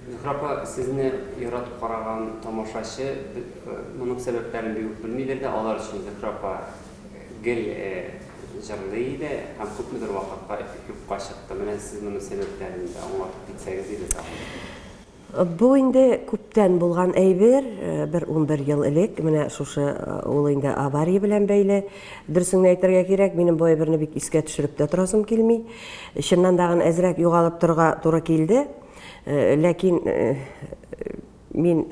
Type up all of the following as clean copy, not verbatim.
Зөһрә апа, сезне яратып караган тамашачы моның сәбәпләрен бик үк белмидер дә, алар өчен Зөһрә апа гел җырлый иде һәм күпмедер вакытка юкка чыкты. Менә сез моның сәбәпләрен дә аңлатып китсәгез иде тагын. Бу инде күптән булган әйбер, бер 11 ел элек, менә шушы ул инде авария белән бәйле. Дөресен генә әйтергә кирәк, минем бу әйберне бик искә төшереп тә торасым килми. Чыннан дагын әзрәк югалып торырга туры килде. Ләкин мин,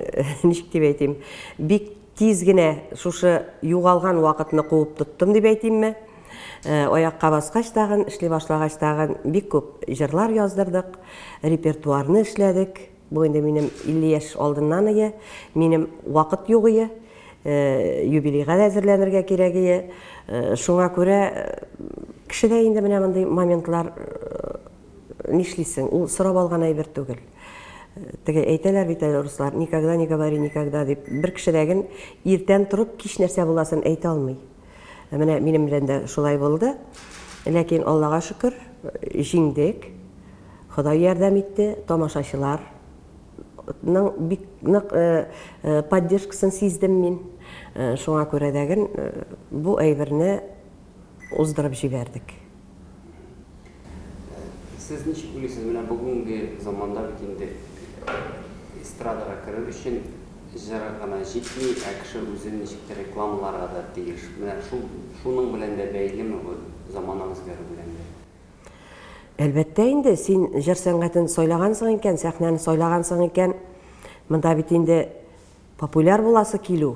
ничек дип әйтим, бик тиз генә шушы югалган вакытны куып тоттым дип әйтимме. Аякка баскач тагын, эшли башлагач тагын бик күп җырлар яздырдык, репертуарны эшләдек. Бу инде минем 50 яшь алдыннан ие, минем вакыт юк ие, юбилейга да әзерләнергә кирәк ие. Шуңа күрә кешедә инде менә мондый моментлар нишлисең, ул сорап алган әйбер түгел. Теге әйтәләр бит әле руслар, никогда не говори никогда дип, бер кешедәген иртән торып кич нәрсә буласын әйтә алмый. Менә минем белән дә шулай булды. Ләкин Аллага шөкер, җиңдек. Ходай ярдәм итте, тамашачылар ның бик нык поддержкасын сиздем мин. Шуңа күрә дәген бу әйберне уздырып җибәрдек. Сез ничек уйлыйсыз, менә бүгенге заманда бит инде эстрадага керер өчен җыр гына җитми, ә кеше үзен ничектер рекламаларга да тиеш. Менә шул шуның белән дә бәйлеме бу замана үзгәрү белән дә? Әлбәттә инде, син җыр сәнгатен сайлагансың икән, сәхнәне сайлагансың икән, монда бит инде популяр буласы килү,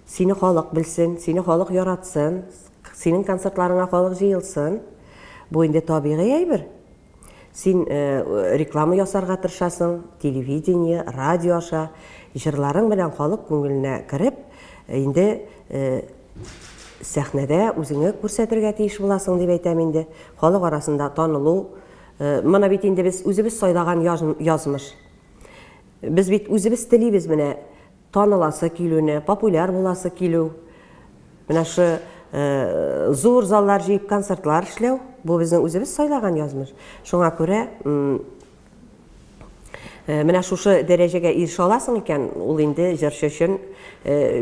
сине халык белсен, сине халык яратсын, синең концертларыңа халык җыелсын, бу инде табигый әйбер. Син реклама ясарга тырышасың, телевидение, радио аша, җырларың белән халык күңеленә кереп, инде сәхнәдә үзеңне күрсәтергә тиеш буласың дип әйтәм инде. Халык арасында танылу, моны бит инде без үзебез сайлаган язмыш. Без бит үзебез телибез менә Таныласы килүне, популяр буласы килү, менә шы зур заллар җыеп концертлар эшләү, бу безнең үзебез сайлаган язмыш. Шуңа күрә менә шушы дәрәҗәгә ирешә аласың икән, ул инде җырчы өчен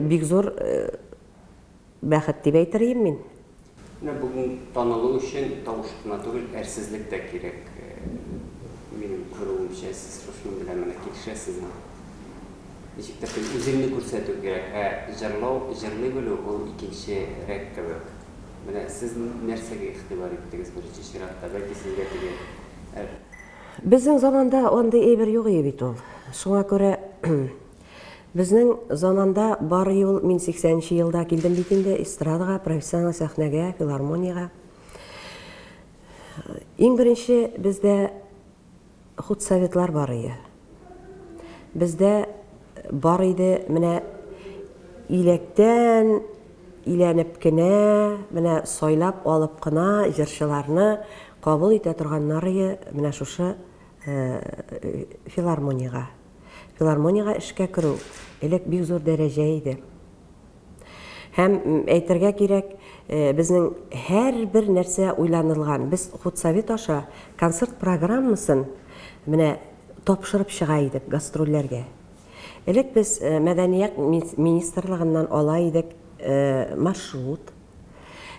бик зур Бәхет дип әйтер ием мин. Менә бүген танылу өчен тавыш кына түгел, әрсезлек тә кирәк. Минем күрүемчә, сез шушының белән менә килешәсезме? Ничектер син үзеңне күрсәтү кирәк, ә җырлау, җырлый белү ул икенчерәк кебек. Менә сез нәрсәгә игътибар иттегез беренче чиратта? Бәлки сезгә теге әр. Безнең заманда андый әйбер юк ие бит ул. Шуңа күрә Безнең заманда бар юл, мин 80 нче елда килдем бит инде эстрадага, профессиональ сәхнәгә, филармониягә. Иң беренче бездә худсоветлар бар иде. Бездә бар иде менә иләктән иләнеп кенә, менә сайлап алып кына җырчыларны кабул итә торганнар иде менә шушы филармониягә. Филармониягә эшкә керү элек бик зур дәрәҗә иде. Һәм әйтергә кирәк, безнең һәрбер нәрсә уйланылган. Без худсовет аша концерт программасын менә тапшырып чыга идек гастрольләргә. Элек без мәдәният министрлыгыннан ала идек маршрут.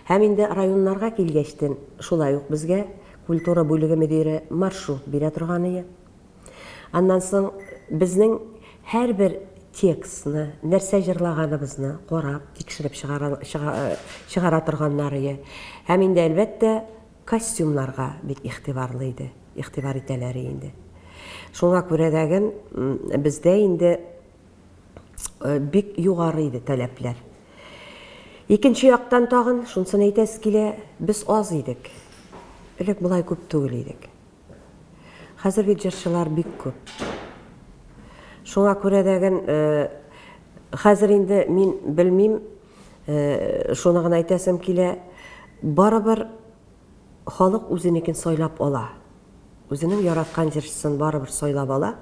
Һәм инде районнарга килгәчтен шулай ук безгә культура бүлеге мөдире маршрут бирә торган иде. Аннан соң безнең һәрбер текстны, нәрсә җырлаганыбызны карап, тикшереп чыгара, чыгара торганнар ие. Һәм инде, әлбәттә, костюмнарга бик игътибарлы иде, игътибар итәләр инде. Шуңа күрә дәген бездә инде бик югары иде таләпләр. Икенче яктан тагын шунысын әйтәсе килә, без аз идек. Элек болай күп түгел идек. Хәзер бит җырчылар бик күп. Шуңа күрә дәген хәзер инде мин белмим, шуны гына әйтәсем килә, барыбер халык үзенекен сайлап ала. Үзенең яраткан җырчысын барыбер сайлап ала.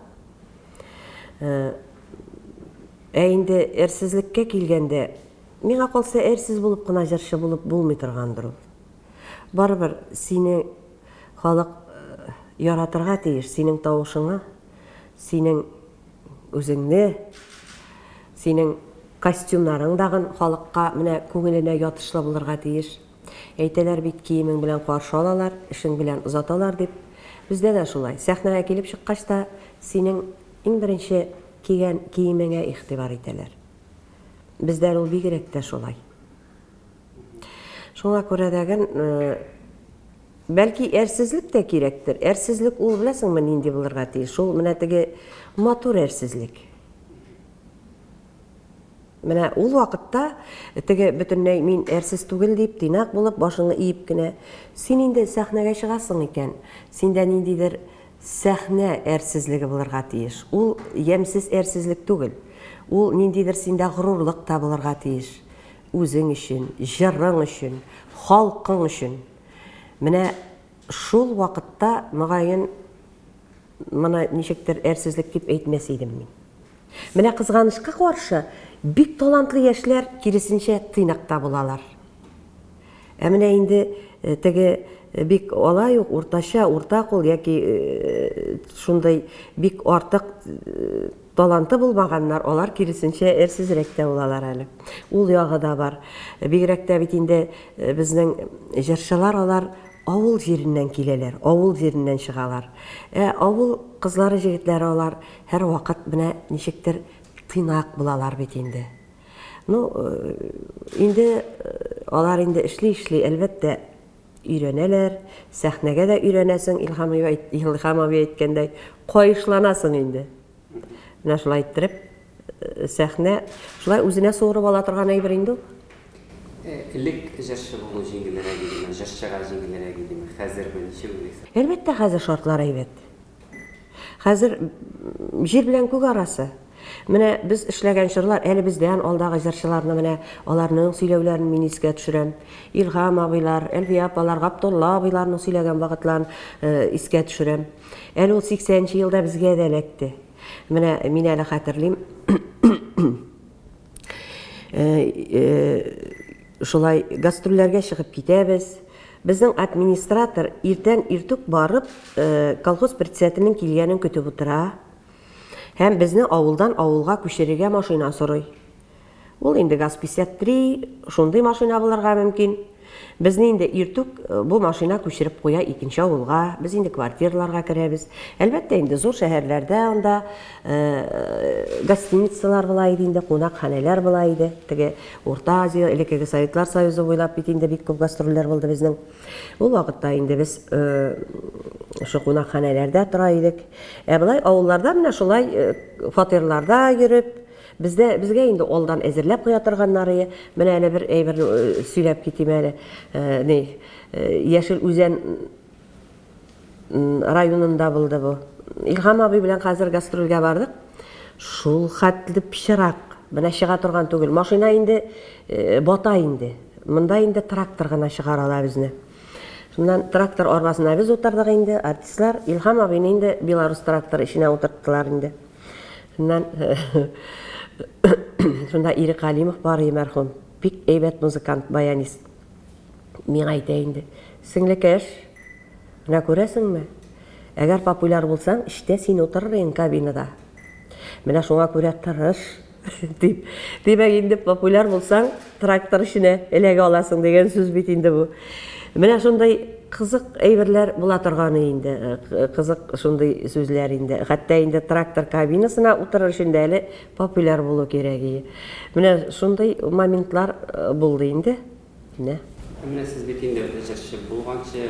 Ә инде әрсезлеккә килгәндә, миңа калса, әрсез булып кына җырчы булып булмый торгандыр ул. Барыбер сине халык яратырга тиеш, синең тавышыңа, Синең үзеңне, синең костюмнарың дагын халыкка менә күңеленә ятышлы булырга тиеш. Әйтәләр бит, киемең белән каршы алалар, эшең белән озаталар дип. Бездә дә шулай. Сәхнәгә килеп чыккач та синең иң беренче кигән киемеңә игътибар итәләр. Бездә ул бигрәк тә шулай. Шуңа күрә дә бәлки әрсезлек тә кирәктер. Әрсезлек ул беләсеңме нинди булырга тиеш? Ул менә теге матур әрсезлек. Менә ул вакытта теге бөтенләй мин әрсез түгел дип, тыйнак булып, башыңны иеп кенә, син инде сәхнәгә чыгасың икән, синдә ниндидер сәхнә әрсезлеге булырга тиеш. Ул ямьсез әрсезлек түгел. Ул ниндидер синдә горурлык та булырга тиеш. Үзең өчен, җырың өчен, халкың өчен. Менә шул вакытта, мөгаен, моны ничектер әрсезлек дип әйтмәс идем мин. Менә кызганычка каршы, бик талантлы яшьләр киресенчә тыйнак та булалар. Ә менә инде теге бик алай ук уртача, урта кул яки шундый бик артык таланты булмаганнар, алар киресенчә әрсезрәк тә булалар әле. Ул ягы да бар. Бигрәк тә бит инде безнең җырчылар алар авыл җиреннән киләләр, авыл җиреннән чыгалар. Ә авыл кызлары, җегетләре алар һәрвакыт менә ничектер тыйнак булалар бит инде. Ну, инде алар инде эшли-эшли, әлбәттә, өйрәнәләр, сәхнәгә дә өйрәнәсең, Илһам Илһам абый әйткәндәй, каешланасың инде. Менә шулай иттереп, сәхнә шулай үзенә суырып ала торган әйбер инде ул. Элек җырчы булу җиңелрәк идеме, җырчыга җиңелрәк идеме, хәзерме, ничек уйлыйсыз? Әлбәттә, хәзер шартлар әйбәт. Хәзер җир белән күк арасы. Менә без эшләгән чорлар, әле бездән алдагы җырчыларны менә аларның сөйләүләрен мин искә төшерәм. Илһам абыйлар, Әлфия апалар, Габдулла абыйларның сөйләгән вакытларын искә төшерәм. Әле ул 80 нче елда безгә дә эләкте. Менә мин әле хәтерлим. Шулай гастрольләргә чыгып китәбез. Безнең администратор иртән иртүк барып, колхоз председателенең килгәнен көтеп утыра. Һәм безне авылдан авылга күчерергә машина сорый. Ул инде ГАЗ-53, шундый машина булырга мөмкин. Безне инде иртүк бу машина күчереп куя икенче авылга, без инде квартираларга керәбез. Әлбәттә инде зур шәһәрләрдә анда гостиницалар була иде инде, кунакханәләр була иде. Теге Урта Азия, элеккеге Советлар Союзы буйлап бит инде бик күп гастрольләр булды безнең. Ул вакытта инде без шул кунакханәләрдә тора идек. Ә болай авылларда менә шулай фатирларда йөреп, бездә безгә инде алдан әзерләп куя торганнары. Менә әле бер әйбер сөйләп китим әле. Ни, Яшел Үзән районында булды бу. Илһам абый белән хәзер гастрольгә бардык. Шул хәтле пычрак. Менә чыга торган түгел. Машина инде бата инде. Монда инде трактор гына чыгара ала безне. Шуннан трактор арбасына без утырдык инде, артистлар. Илһам абыйны инде Беларус тракторы эченә утырттылар инде. Шуннан шунда Ирек Галимов бар иде мәрхүм. Бик әйбәт музыкант, баянист. Миңа әйтә инде, сеңлекәш, менә күрәсеңме, әгәр популяр булсаң, эчтә син утырыр идең кабинада. Менә шуңа күрә тырыш, дип. Димәк, инде популяр булсаң, трактор эченә эләгә аласың дигән сүз бит инде бу. Менә шундый кызык әйберләр була торганы инде, кызык шундый сүзләр инде. Хәтта инде трактор кабинасына утырыр өчен дә әле популяр булу кирәк ие. Менә шундый моментлар булды инде. Менә. Ә менә сез бит инде җырчы булганчы,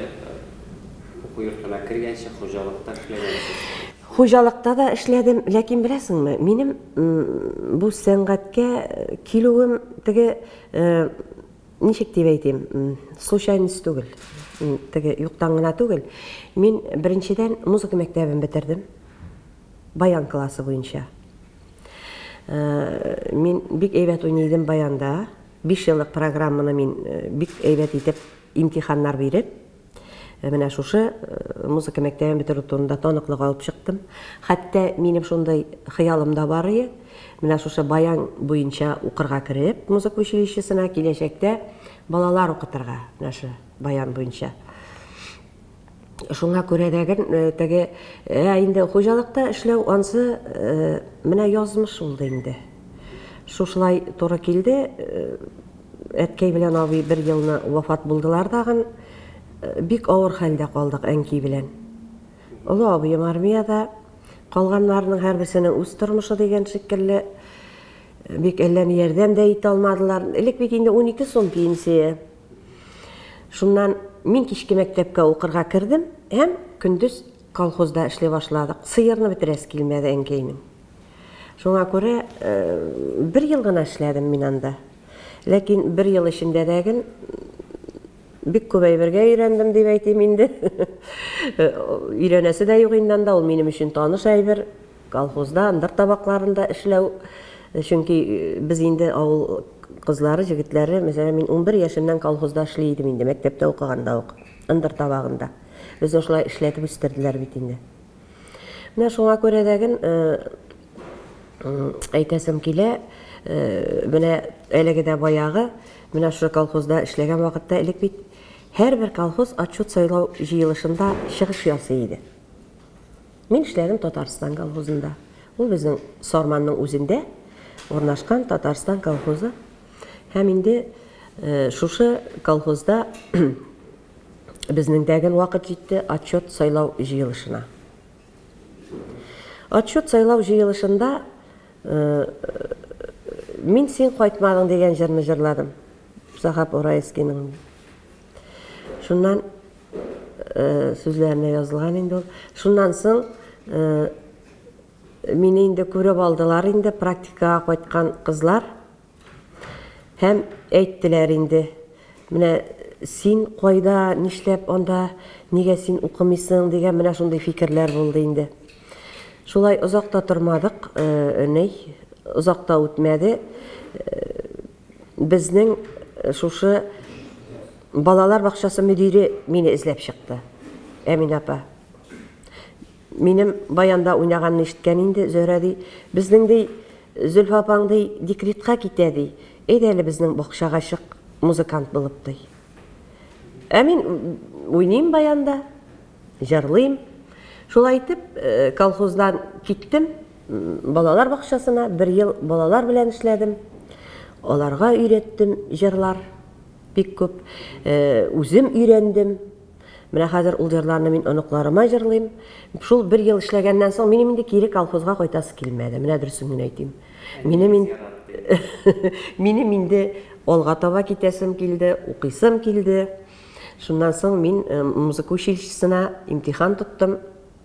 уку йортына кергәнче хуҗалыкта эшләгәнсез. Хуҗалыкта да эшләдем, ләкин беләсеңме, минем бу сәнгатькә килүем теге, ничек дип әйтим, случайность түгел, теге юктан гына түгел. Мин беренчедән музыка мәктәбен бетердем, баян классы буенча. Мин бик әйбәт уйный идем баянда. 5 еллык программаны мин бик әйбәт итеп имтиханнар биреп, менә шушы музыка мәктәбен бетерү турында таныклык алып чыктым. Хәтта минем шундый хыялым да бар иде. Менә шушы баян буенча укырга кереп, музыка училищесына киләчәктә балалар укытырга, менә шушы баян буенча. Шуңа күрә дә теге, ә инде хуҗалыкта эшләү ансы менә язмыш булды инде. Шушылай туры килде. Әткәй белән абый бер елны вафат булдылар тагын. Бик авыр хәлдә калдык әнки белән. Олы абыем армиядә, калганнарының һәрберсенең үз тормышы дигән шикелле. Бик әллә ни ярдәм дә итә алмадылар. Элек бит инде 12 сум пенсия. Шуннан мин кичке мәктәпкә укырга кердем һәм көндез колхозда эшли башладык. Сыерны бетерәсе килмәде әнкәйнең. Шуңа күрә бер ел гына эшләдем мин анда. Ләкин бер ел эчендә дә ген бик күп әйбергә өйрәндем дип әйтим инде. Өйрәнәсе дә юк инде анда, ул минем өчен таныш әйбер. Колхозда, ындыр табакларында эшләү, чөнки без инде авыл кызлары, җегетләре, мәсәлән, мин 11 яшемнән колхозда эшли идем инде, мәктәптә укыганда ук, ындыр табагында. Безне шулай эшләтеп үстерделәр бит инде. Менә шуңа күрә дә ген әйтәсем килә, менә әлеге дә баягы, менә шушы колхозда эшләгән вакытта элек бит һәрбер колхоз отчет сайлау җыелышында чыгыш ясый иде. Мин эшләдем Татарстан колхозында. Ул безнең Сарманның үзендә урнашкан Татарстан колхозы. Һәм инде шушы колхозда безнең дә гел вакыт җитте отчет сайлау җыелышына. Отчет сайлау җыелышында мин син кайтмадың дигән җырны җырладым. Сахап Ораевскийның. Шуннан сүзләренә язылган инде ул. Шуннан соң мине инде күреп алдылар инде практикага кайткан кызлар. Һәм әйттеләр инде, менә син кайда, нишләп анда, нигә син укымыйсың дигән менә шундый фикерләр булды инде. Шулай озак та тормадык, ни, озак та үтмәде. Безнең шушы балалар бакчасы мөдире мине эзләп чыкты. Әминә апа. Минем баянда уйнаганны ишеткән инде, Зөһрә ди. Безнең ди, Зөлфа апаң ди, декретка китә ди. Әйдә әле безнең бакчага чык, музыкант булып ди. Ә мин уйныйм баянда. Җырлыйм. Шулай итеп, колхоздан киттем, балалар бакчасына бер ел балалар белән эшләдем. Аларга өйрәттем җырлар бик күп. Үзем өйрәндем. Менә хәзер ул җырларны мин оныкларыма җырлыйм. Шул бер ел эшләгәннән соң минем инде кире колхозга кайтасы килмәде. Менә дөресен генә әйтим. Минем инде минем инде алга таба китәсем килде, укыйсым килде. Шуннан соң мин музыка училищесына имтихан тоттым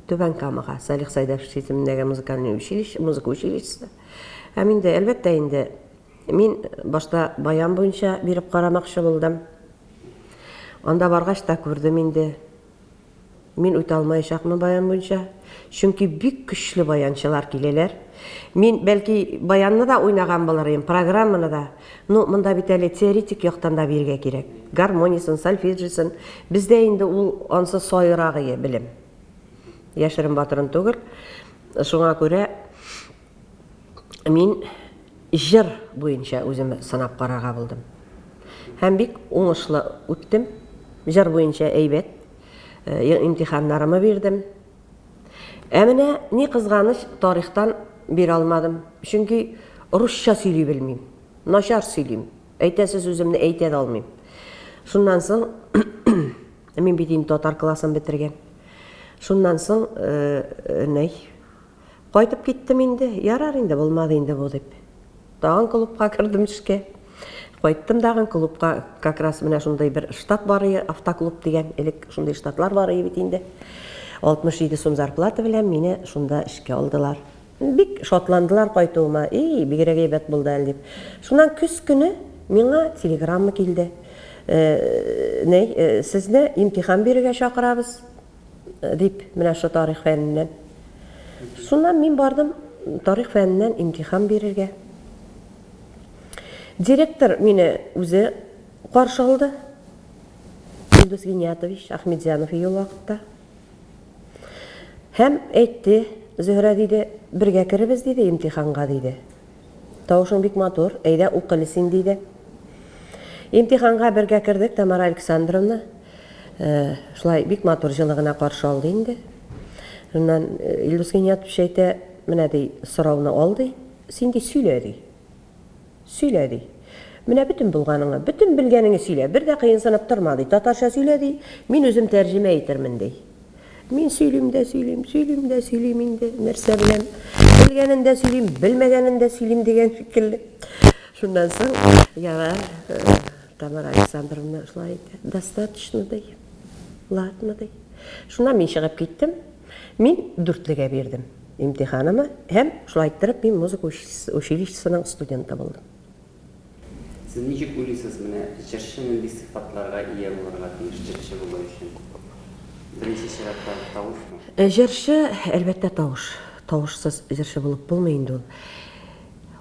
Түбән Камага, Салих Сайдашев исемендәге музыкальный училище, музыка училищесы. Һәм инде, әлбәттә инде, мин башта баян буенча биреп карамакчы булдым. Анда баргач та күрдем инде, Мин үтә алмаячакмын баян буенча. Чөнки бик көчле баянчылар киләләр. Мин, бәлки, баянны да уйнаган булыр идем, программаны да. Ну, монда бит әле теоретик яктан да бирергә кирәк. Гармониясен, сольфеджиосын. Бездә инде ул ансы сайрак ие белем. Яшерен-батырын түгел. Шуңа күрә мин җыр буенча үземне сынап карарга булдым. Һәм бик уңышлы үттем. Җыр буенча әйбәт имтиханнарымы бирдем. Ә менә ни кызганыч, тарихтан бирә алмадым. Чөнки русча сөйли белмим. Начар сөйлим. Әйтәсе сүземне әйтә дә алмыйм. Шуннан соң мин бит инде татар классын бетергән. Шуннан соң нәй Кайтып киттем инде, ярар инде, булмады инде бу дип. Тагын клубка кердем эшкә. Кайттым тагын клубка, как раз менә шундый бер штат бар иде, автоклуб дигән, элек шундый штатлар бар иде бит инде. 67 сум зарплата белән мине шунда эшкә алдылар. Бик шатландылар кайтуыма, и, бигрәк әйбәт булды әле дип. Шуннан көз көне миңа телеграмма килде. Э, ней, э, сезне имтихан бирергә чакырабыз. Дип, менә шул тарих фәненнән. Шуннан мин бардым тарих фәненнән имтихан бирергә. Директор мине үзе каршы алды. Илдус Гиниятович Ахмедзянов ул вакытта. Һәм әйтте, Зөһрә, диде, бергә керебез, диде, имтиханга, диде. Тавышың бик матур, әйдә укы әле син, диде. Имтиханга бергә кердек, Тамара Александровна. Шулай бик матур җылы гына каршы алды инде. Шуннан Илдус Гыйниятович әйтә, менә ди, сорауны ал ди, син ди сөйлә ди. Сөйлә ди. Менә бөтен булганыңны, бөтен белгәнеңне сөйлә, бер дә кыенсынып торма ди, татарча сөйлә ди, мин үзем тәрҗемә итермен ди. Мин сөйлим дә сөйлим, сөйлим дә сөйлим инде, нәрсә беләм. Белгәнен дә сөйлим, белмәгәнен дә сөйлим дигән шикелле. Шуннан соң, ярар, Тамара Александровна шулай әйтә, достаточно ди, ладно ди. Шуннан мин чыгып киттем. Мин дүртлегә бирдем имтиханымы һәм шулай иттереп мин музыка училищесының студенты булдым. Сез ничек уйлыйсыз, менә җырчы нинди сыйфатларга ия булырга тиеш җырчы булу өчен? Беренче чиратта тавышмы? Җырчы, әлбәттә, тавыш. Тавышсыз җырчы булып булмый инде ул.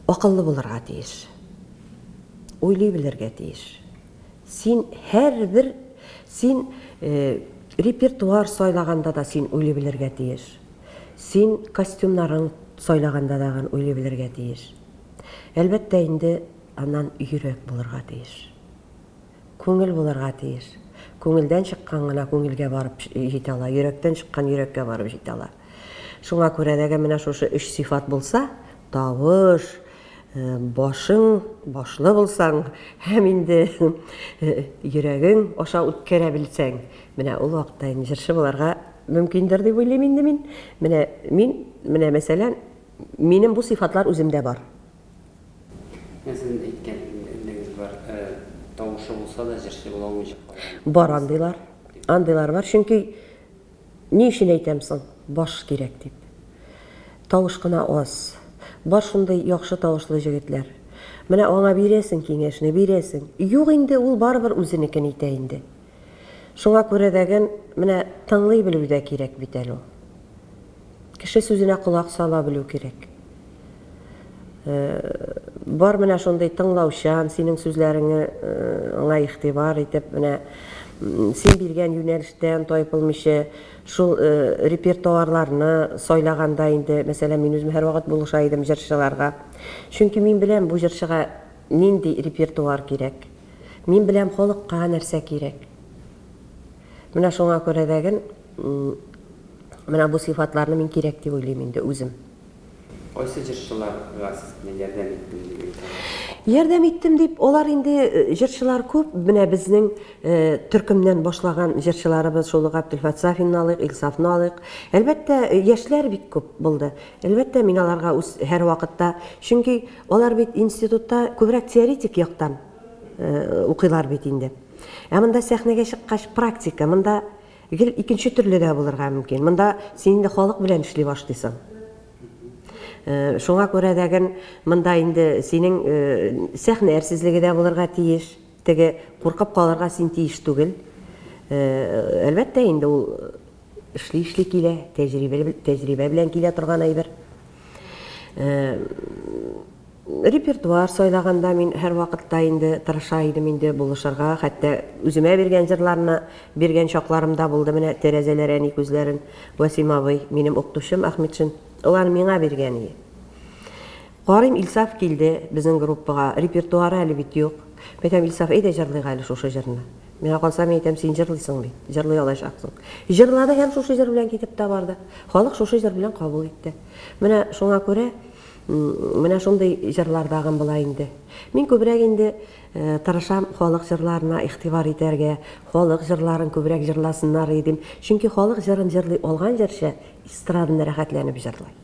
Акыллы булырга тиеш. Уйлый белергә тиеш. Син һәрбер, син репертуар сайлаганда да син уйлый белергә тиеш. Син костюмнарың сайлаганда дагын уйлый белергә тиеш. Әлбәттә инде, аннан йөрәк булырга тиеш. Күңел булырга тиеш. Күңелдән чыккан гына күңелгә барып җитә ала, йөрәктән чыккан йөрәккә барып җитә ала. Шуңа күрә дә менә шушы өч сыйфат булса, тавыш, башың башлы булсаң һәм инде йөрәгең аша үткәрә белсәң, менә ул вакытта инде җырчы буларга мөмкиндер дип уйлыйм инде мин. Менә мин, менә мәсәлән, минем бу сыйфатлар үземдә бар. Менә сезнең әйткәнегез бар, тавышы булса да җырчы була алмыйча калган. Бар андыйлар. Андыйлар бар, чөнки Ни өчен әйтәм соң, баш кирәк дип? Тавыш кына аз. Бар шундый яхшы тавышлы җегетләр. Менә аңа бирәсең киңәшне, бирәсең. Юк инде, ул барыбер үзенекен итә инде. Шуңа күрә дәген менә тыңлый белү дә кирәк бит әле ул. Кеше сүзенә колак сала белү кирәк. Бар менә шундый тыңлаучан, синең сүзләреңе аңа игътибар итеп, менә син биргән юнәлештән тайпылмыйча, шул репертуарларны сайлаганда инде, мәсәлән, мин үзем һәрвакыт булыша идем җырчыларга. Чөнки мин беләм, бу җырчыга нинди репертуар кирәк. Мин беләм, халыкка нәрсә кирәк. Менә шуңа күрә дәген, менә бу сыйфатларны мин кирәк дип уйлыйм инде үзем. Кайсы җырчыларга сез менә ярдәм иттем дип әйтә аласыз? Ярдәм иттем дип, алар инде җырчылар күп. Менә безнең төркемнән башлаган җырчыларыбыз, шул ук Габделфәт Сафинны алыйк, Илсафны алыйк. Әлбәттә, яшьләр бик күп булды. Әлбәттә, мин аларга үз һәрвакытта, чөнки алар бит институтта күбрәк теоретик яктан укыйлар бит инде. Ә монда сәхнәгә чыккач практика, монда Гел икенче төрле дә булырга мөмкин. Монда син инде халык белән эшли башлыйсың. Шуңа күрә дәген монда инде синең сәхнә әрсезлеге дә булырга тиеш. Теге куркып калырга син тиеш түгел. Әлбәттә инде ул эшли-эшли килә, тәҗрибә, тәҗрибә белән килә торган әйбер. Репертуар сайлаганда мин һәрвакытта инде тырыша идем инде булышырга, хәтта үземә биргән җырларны биргән чакларым да булды. Менә Тәрәзәләр әни күзләрен Вәсим абый, минем укытучым Ахметшин, ул аны миңа биргән иде. Карыйм, Илсаф килде безнең группага, репертуары әле бит юк. Мин әйтәм, Илсаф, әйдә җырлыйк әле шушы җырны. Миңа калса, мин әйтәм, син җырлыйсың бит, җырлый алачаксың. Җырлады һәм шушы җыр белән китеп тә барды. Халык шушы җыр белән кабул итте. Менә шуңа күрә Менә шундый җырлар тагын була инде. Мин күбрәк инде тырышам халык җырларына игътибар итәргә, халык җырларын күбрәк җырласыннар идем. Чөнки халык җырын җырлый алган җырчы эстраданы рәхәтләнеп җырлый.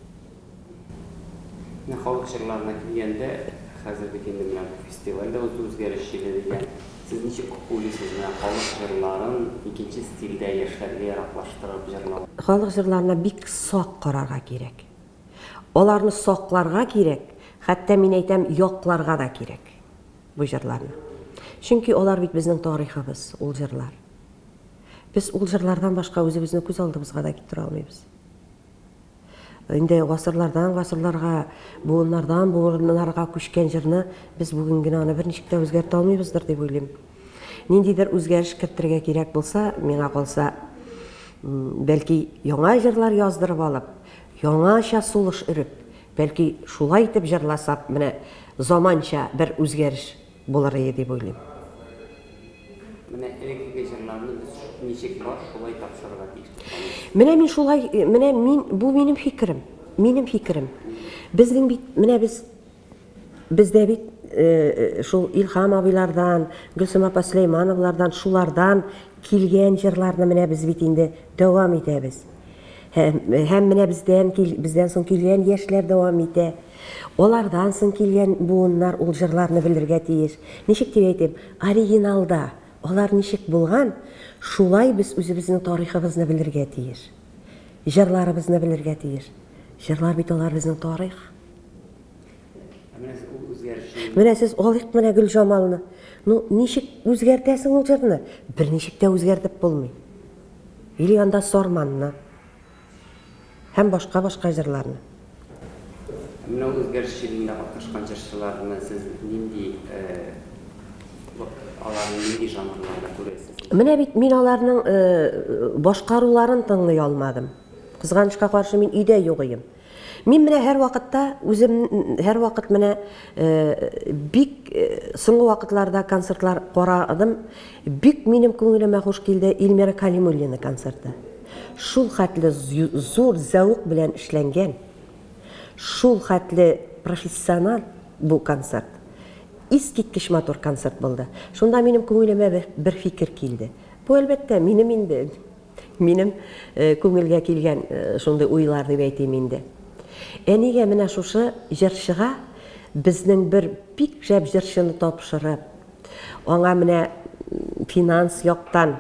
Менә халык җырларына килгәндә, хәзер бит инде менә бу фестиваль дә узды Үзгәреш җиле дигән. Сез ничек уйлыйсыз, менә халык җырларын икенче стильдә яшьләргә яраклаштырып җырлау? Халык җырларына бик сак карарга кирәк. Аларны сакларга кирәк, хәтта мин әйтәм, якларга да кирәк бу җырларны. Чөнки алар бит безнең тарихыбыз, ул җырлар. Без ул җырлардан башка үзебезне күз алдыбызга да китерә алмыйбыз. Инде гасырлардан гасырларга, буыннардан буыннарга күчкән җырны без бүген генә аны берничек тә үзгәртә алмыйбыздыр дип уйлыйм. Ниндидер үзгәреш кертергә кирәк булса, миңа калса, бәлки яңа җырлар яздырып алып, Яңача сулыш өреп, бәлки шулай итеп җырласак, менә заманча бер үзгәреш булыр ие дип уйлыйм. Менә элеккеге җырларны без Ничек бар, шулай тапшырырга тиеш дип саныйсыз. Менә мин шулай, менә мин, бу минем фикерем. Минем фикерем. Безнең бит, менә без, бездә бит шул Илһам абыйлардан, Гөлсем апа Сөләймановлардан, шулардан килгән җырларны менә без бит инде дәвам итәбез. Һәм, һәм менә бездән, бездән соң килгән яшьләр дәвам итә. Алардан соң килгән буыннар ул җырларны белергә тиеш. Ничек дип әйтим, оригиналда алар ничек булган, шулай без үзебезнең тарихыбызны белергә тиеш. Җырларыбызны белергә тиеш. Җырлар бит алар безнең тарих. Ә менә сез ул үзгәрешне Менә сез алыйк менә Гөлҗамалны. Ну, ничек үзгәртәсең ул җырны? Берничек тә үзгәртеп булмый. Или анда Сарманны. Һәм башка-башка җырларны. Ә менә үзгәреш җилендә катнашкан җырчыларны сез нинди, аларны нинди жанрларда күрәсез? Менә бит мин аларның башкаруларын тыңлый алмадым. Кызганычка каршы, мин өйдә юк ием. Мин менә һәрвакытта үзем һәрвакыт менә бик соңгы вакытларда концертлар карадым. Бик минем күңелемә хуш килде Эльмира Калимуллина концерты. Шул хәтле зур зәвык белән эшләнгән, шул хәтле профессиональ бу концерт. Искиткеч матур концерт булды. Шунда минем күңелемә бер фикер килде. Бу, әлбәттә, минем инде. Минем күңелгә килгән шундый уйлар дип әйтим инде. Ә нигә менә шушы җырчыга безнең бер бик шәп җырчыны тапшырып, аңа менә финанс яктан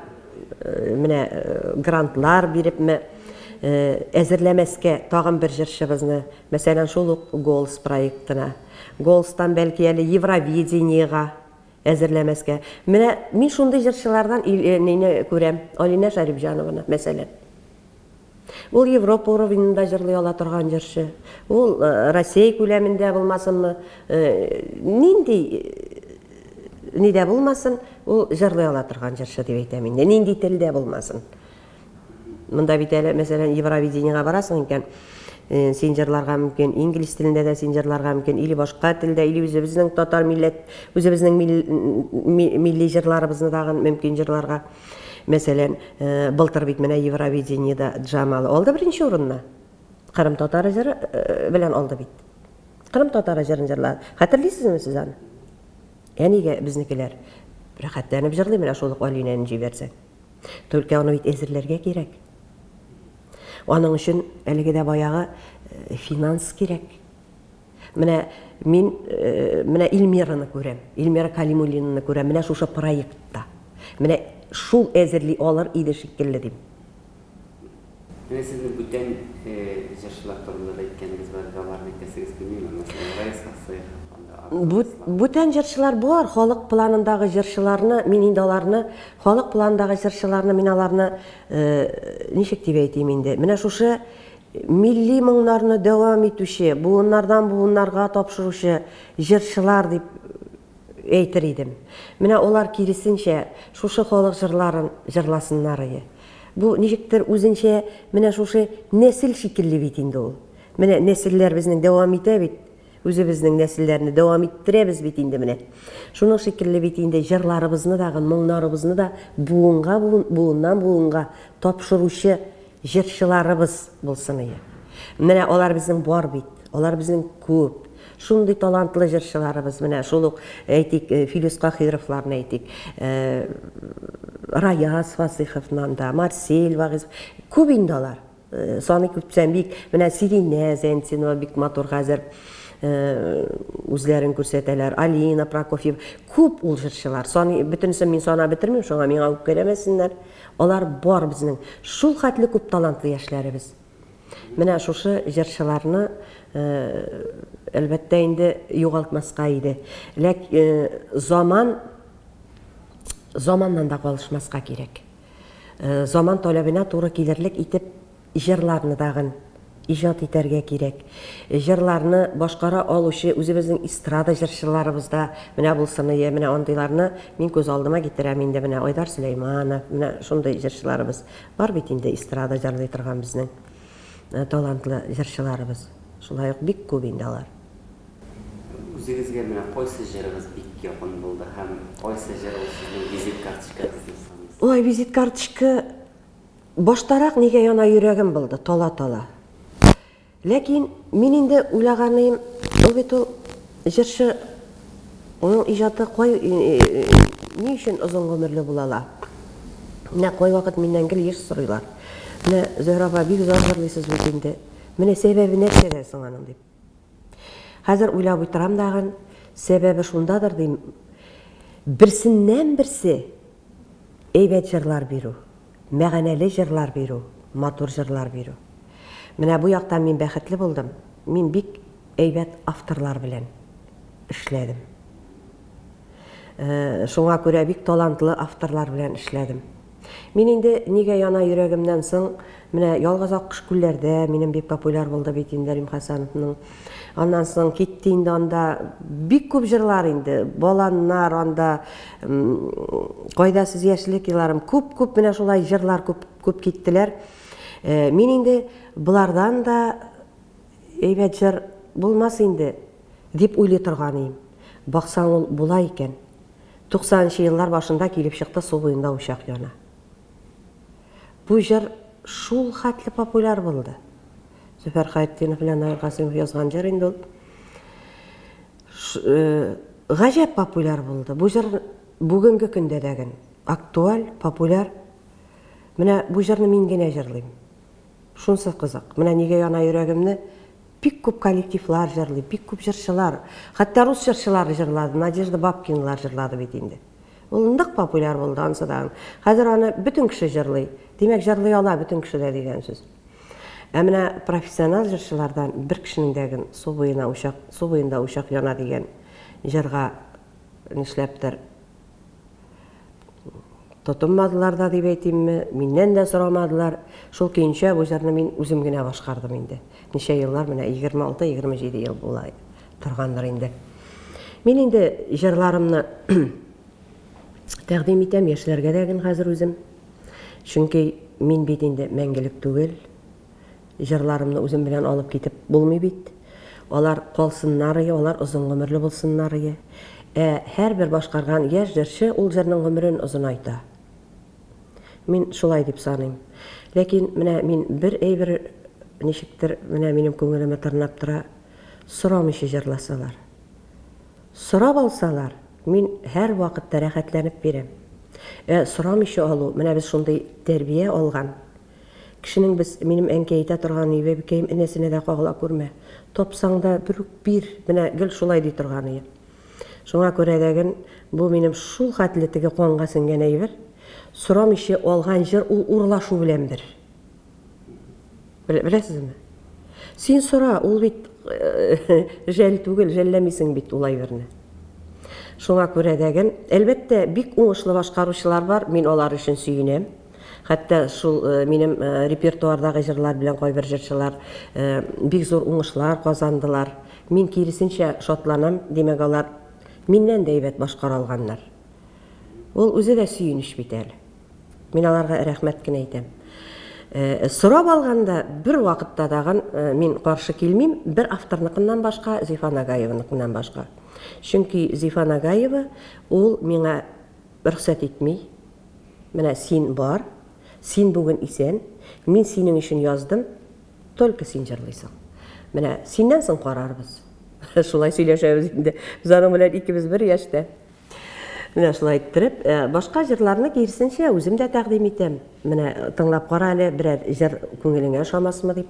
менә грантлар бирепме әзерләмәскә тагын бер җырчыбызны, мәсәлән, шул ук Голос проектына, Голостан бәлки әле Евровидениега Әзерләмәскә. Менә мин шундый җырчылардан нине күрәм, Алинә Шәрипҗанованы, мәсәлән. Ул Европа уровененда җырлый ала торган җырчы. Ул Россия күләмендә булмасынмы, нинди нидә булмасын, ул җырлый ала торган җырчы дип әйтәм инде. Нинди телдә булмасын. Монда бит әле, мәсәлән, Евровидениегә барасың икән, син җырларга мөмкин, инглиз телендә дә син җырларга мөмкин, или башка телдә, или үзебезнең татар милләт, үзебезнең милли җырларыбызны тагын мөмкин җырларга. Мәсәлән, былтыр бит менә Евровидениедә Джамал алды беренче урынны. Кырым татары җыры белән алды бит. Кырым татары җырын җырлады. Хәтерлисезме сез аны? Ә нигә безнекеләр рәхәтләнеп җырлый менә шул ук Алинәне җибәрсәң? Только аны бит әзерләргә кирәк. Аның өчен әлеге дә баягы финанс кирәк. Менә мин менә Эльмираны күрәм, Эльмира Калимуллинаны күрәм, менә шушы проектта. Менә шул әзерли алыр иде шикелле дим. Менә сезнең бүтән җырчылар турында да әйткәнегез бар иде, аларны әйтәсегез килмиме? Мәсәлән, Раяз Фасыйхов, анда Артур Ислам. Бүтән җырчылар бар, халык планындагы җырчыларны, мин инде аларны, халык планындагы җырчыларны, мин аларны, ничек дип әйтим инде, менә шушы милли моңнарны дәвам итүче, буыннардан буыннарга тапшыручы җырчылар дип әйтер идем. Менә алар киресенчә, шушы халык җырларын җырласыннар ие. Бу ничектер үзенчә менә шушы нәсел шикелле бит инде ул. Менә нәселләр безнең дәвам итә бит. Үзебезнең нәселләрне дәвам иттерәбез бит инде менә. Шуның шикелле бит инде җырларыбызны дагы, моңнарыбызны да буынга буын, буыннан буынга тапшыручы Җырчыларыбыз булсын ие. Менә алар безнең бар бит. Алар безнең күп. Шундый талантлы җырчыларыбыз, менә шул ук, әйтик, Филүс Каһировларны әйтик, Раяз Фасыйховнан да, Марсель Вагыйзов, күп инде алар. Саный китсәм бик, менә Сиринә Зәнтинова бик матур хәзер үзләрен күрсәтәләр, Алина Прокофьева, күп ул җырчылар. Саный, бөтенесен мин санап бетермим, шуңа миңа үпкәләмәсеннәр. Алар бар безнең. Шул хәтле күп талантлы яшьләребез. Менә шушы җырчыларны, әлбәттә инде, югалтмаска иде. Ләк заман заманнан да калышмаска кирәк. Заман таләбенә туры килерлек итеп Җырларны тагын иҗат итәргә кирәк. Җырларны башкара алучы үзебезнең эстрада җырчыларыбыз да менә булсын ие, менә андыйларны мин күз алдыма китерәм инде, менә Айдар Сөләйманов, менә шундый җырчыларыбыз бар бит инде эстрада җырлый торган безнең талантлы җырчыларыбыз. Шулай ук бик күп инде алар. Үзегезгә менә кайсы җырыгыз бик якын булды һәм кайсы җыр ул сезнең визит карточкагыз дип саныйсыз? Ой, визит карточка баштарак нигә яна йөрәгем булды, тала-тала. Ләкин мин инде уйлаганыем, ул бит ул җырчы, аның иҗаты кай ни өчен озын гомерле була ала? Менә кайвакыт миннән гел еш сорыйлар. Менә, Зөһрә апа, бик озак җырлыйсыз бит инде. Менә сәбәбе нәрсәдә соң аның дип. Хәзер уйлап утырам дагын, сәбәбе шундадыр дим. Берсеннән-берсе әйбәт җырлар бирү. Мәгънәле җырлар бирү, матур җырлар бирү. Менә бу яктан мин бәхетле булдым, мин бик әйбәт авторлар белән эшләдем. Шуңа күрә бик талантлы авторлар белән эшләдем. Мин инде Нигә яна йөрәгемнән соң, менә Ялгыз аккош күлләрдә минем бик популяр булды бит инде Рим Хәсәновның. Аннан соң китте инде анда бик күп җырлар инде, Баланнар анда, Кайда сез яшьлек елларым, күп-күп менә шулай җырлар күп күп киттеләр. Э, мин инде болардан да әйбәт җыр булмас инде дип уйлый торган идем. Баксаң, ул була икән. 90 нчы еллар башында килеп чыкты Су буенда учак яна. Бу җыр шул хәтле популяр булды. Зөфәр Хәертдинов белән Наил Касыймов язган җыр инде ул. Э, гаҗәп популяр булды. Бу җыр бүгенге көндә дә ген актуаль, популяр. Менә бу җырны мин генә җырлыйм. Шунсы кызык. Менә нигә яна йөрәгемне бик күп коллективлар җырлый, бик күп җырчылар. Хәтта рус җырчылары җырлады, Надежда Бабкиналар җырлады бит инде. Ул нык популяр булды ансы да. Хәзер аны бөтен кеше җырлый. Димәк, җырлый ала бөтен кеше дә дигән сүз. Ә менә профессиональ җырчылардан бер кешенең дә ген Су буена учак, су буенда учак яна дигән җырга нишләптер тотынмадылар да дип әйтимме, миннән дә сорамадылар. Шул көенчә бу җырны мин үзем генә башкардым инде. Ничә еллар, менә 26-27 ел була торгандыр инде. Мин инде җырларымны тәкъдим итәм яшьләргә дә ген хәзер үзем. Чөнки мин бит инде мәңгелек түгел. Җырларымны үзем белән алып китеп булмый бит. Алар калсыннарые, алар озын гомерле булсыннарые. Ә һәрбер башкарган яшь җырчы ул җырның гомерен озынайта. Мин шулай дип саныйм. Ләкин менә мин бер әйбер ничектер менә минем күңелемә тырнап тора, сорамыйча җырласалар. Сорап алсалар, мин һәрвакытта рәхәтләнеп бирәм. Ә сорамыйча алу, менә без шундый тәрбия алган кешенең без, минем әнкәй әйтә торган иде, бәбекәем, энәсенә дә кагыла күрмә, тапсаң да бер үк бир, менә гел шулай ди торган иде. Шуңа күрә дә ген бу минем шул хәтле теге канга сеңгән әйбер, сорамыйча алган җыр ул урлашу белән бер. Беләсезме? Син сора, ул бит жәл түгел, жәлләмисең бит ул әйберне. Шуңа күрә дә ген, әлбәттә, бик уңышлы башкаручылар бар, мин алар өчен сөенәм. Хәтта шул минем репертуардагы җырлар белән кайбер җырчылар бик зур уңышлар казандылар. Мин киресенчә шатланам, димәк, алар миннән дә әйбәт башкара алганнар. Ул үзе дә сөенеч бит әле. Мин аларга рәхмәт кенә әйтәм. Э, сорап алганда бер вакытта дагын э, мин каршы килмим, бер авторныкыннан башка, Зифа Нагаеваныкыннан башка. Чөнки Зифа Нагаева ул миңа рөхсәт итми. Менә син бар, син бүген исән, мин синең өчен яздым, только син җырлыйсың. Менә синнән соң карарбыз. Шулай сөйләшәбез инде. Без аның белән икебез бер яшьтә. Менә шулай иттереп, э, башка җырларны киресенчә үзем дә тәкъдим итәм. Менә тыңлап кара әле, берәр җыр күңелеңә ошамасмы дип.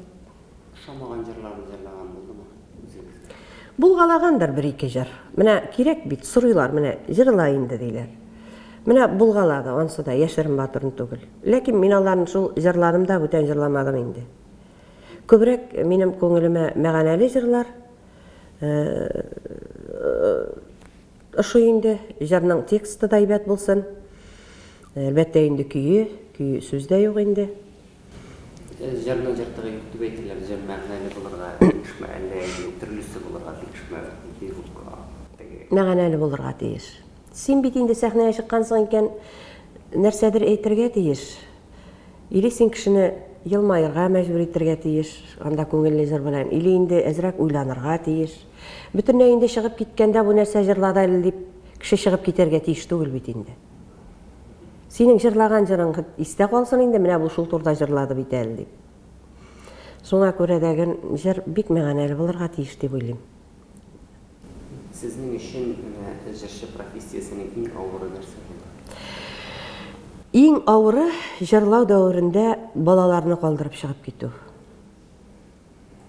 Ошамаган җырларны җырлаган булдымы үзегездә? Булгалагандыр бер-ике җыр. Менә кирәк бит, сорыйлар, менә җырла инде диләр. Менә булгалады, ансы да яшерен-батырын түгел. Ләкин мин аларны шул җырладым да бүтән җырламадым инде. Күбрәк минем күңелемә мәгънәле җырлар, э, Ошый инде, җырның тексты да әйбәт булсын. Әлбәттә инде көе, көе сүз дә юк инде. Җырның җыртыгы юк дип әйтәләр, җыр мәгънәле булырга тиешме, әллә инде төрлесе булырга тиешме, бик үк теге. Мәгънәле булырга тиеш. Син бит инде сәхнәгә чыккансың икән, нәрсәдер әйтергә тиеш. Или син кешене елмаерга мәҗбүр итергә тиеш, анда күңелле җыр белән, или инде әзрәк уйланырга тиеш. Бөтенләй инде чыгып киткәндә бу нәрсә җырлады әле дип, кеше чыгып китәргә тиеш түгел бит инде. Синең җырлаган җырың истә калсын инде, менә бу шул турыда җырлады бит әле дип. Шуңа күрә дә җыр бик мәгънәле булырга тиеш дип уйлыйм. Сезнең өчен менә җырчы профессиясенең иң авыры нәрсә булды? Иң авыры, җырлау дәверендә балаларны калдырып чыгып китү.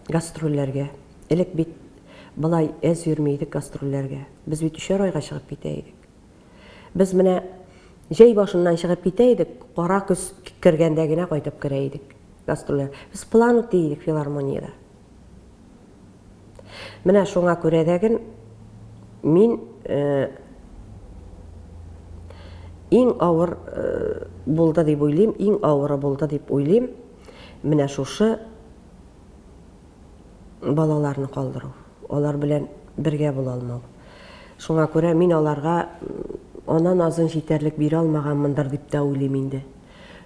Гастрольләргә. Элек бит болай әз йөрми идек гастрольләргә. Без бит өчәр айга чыгып китә идек. Без менә җәй башыннан чыгып китә идек, кара көз кергәндә генә кайтып керә идек гастрольләр. Без план үти идек филармониядә. Менә шуңа күрә дә мин иң авыр булды дип уйлыйм, иң авыры булды дип уйлыйм. Менә шушы балаларны калдыру, алар белән бергә була алмау. Шуңа күрә мин аларга ана назын җитәрлек бирә алмаганмындыр дип тә уйлыйм инде.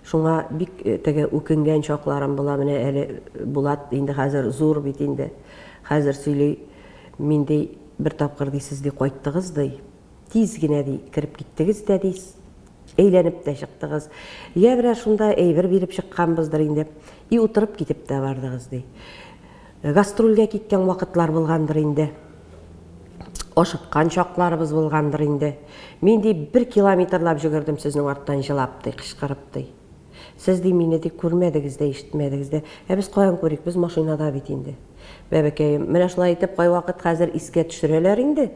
Шуңа бик теге үкенгән чакларым була. Менә әле Булат инде хәзер зур бит инде. Хәзер сөйли, мин ди, бер тапкыр ди, сез ди кайттыгыз ди. Тиз генә ди кереп киттегез дә ди, әйләнеп тә чыктыгыз. Я берәр шунда әйбер биреп чыкканбыздыр инде. И утырып китеп тә бардыгыз ди. Гастрольгә киткән вакытлар булгандыр инде. Ашыккан чакларыбыз булгандыр инде. Мин ди бер километрлап җөгердем сезнең арттан җылап ди, кычкырып ди. Сез ди мине ди күрмәдегез дә, ишетмәдегез дә. Ә без каян күрик, без машинада бит инде. Бәбекәем, менә шулай итеп кайвакыт хәзер искә төшерәләр инде.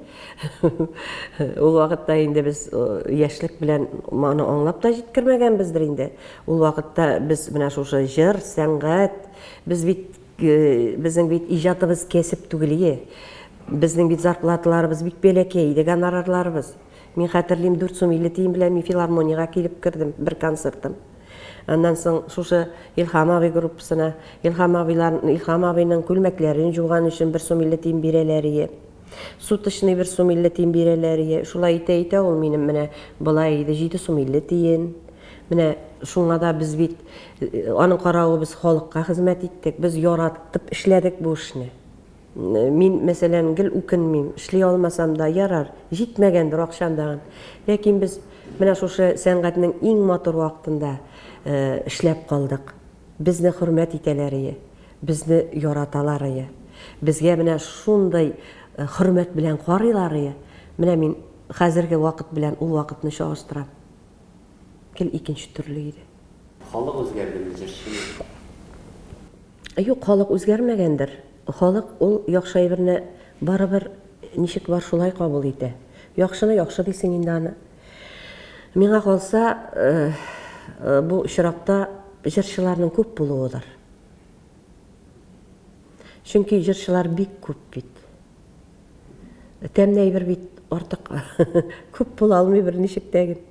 Ул вакытта инде без яшьлек белән моны аңлап та җиткермәгәнбездер инде. Ул вакытта без менә шушы җыр, сәнгать, без бит безнең бит иҗатыбыз кәсеп түгел ие. Безнең бит зарплаталарыбыз бик бәләкәй иде, гонорарларыбыз. Мин хәтерлим, 4 сум 50 тиен белән мин филармониягә килеп кердем, бер концертым. Аннан соң шушы Илһам абый группасына, Илһам абыйлар, Илһам абыйның күлмәкләрен жуган өчен 1 сум 50 тиен бирәләр ие. Суточный 1 сум 50 тиен бирәләр ие. Шулай итә-итә ул минем менә болай иде, 7 сум 50 тиен. Менә шуңа да без бит, аның каравы без халыкка хезмәт иттек, без яратып эшләдек бу эшне. Мин, мәсәлән, гел үкенмим, эшли алмасам да, ярар, җитмәгәндер акчам дагын. Ләкин без менә шушы сәнгатьнең иң матур вакытында эшләп калдык. Безне хөрмәт итәләр ие, безне яраталар ие. Безгә менә шундый хөрмәт белән карыйлар ие. Менә мин хәзерге вакыт белән ул вакытны чагыштырам. Гел икенче төрле иде. Халык үзгәрдеме, җырчымы? Юк, халык үзгәрмәгәндер. Халык ул яхшы әйберне барыбер ничек бар шулай кабул итә. Яхшыны яхшы дисең инде аны. Миңа калса, бу очракта җырчыларның күп булуыдыр. Чөнки җырчылар бик күп бит. Тәмле әйбер бит артык күп була алмый берничек тә ген.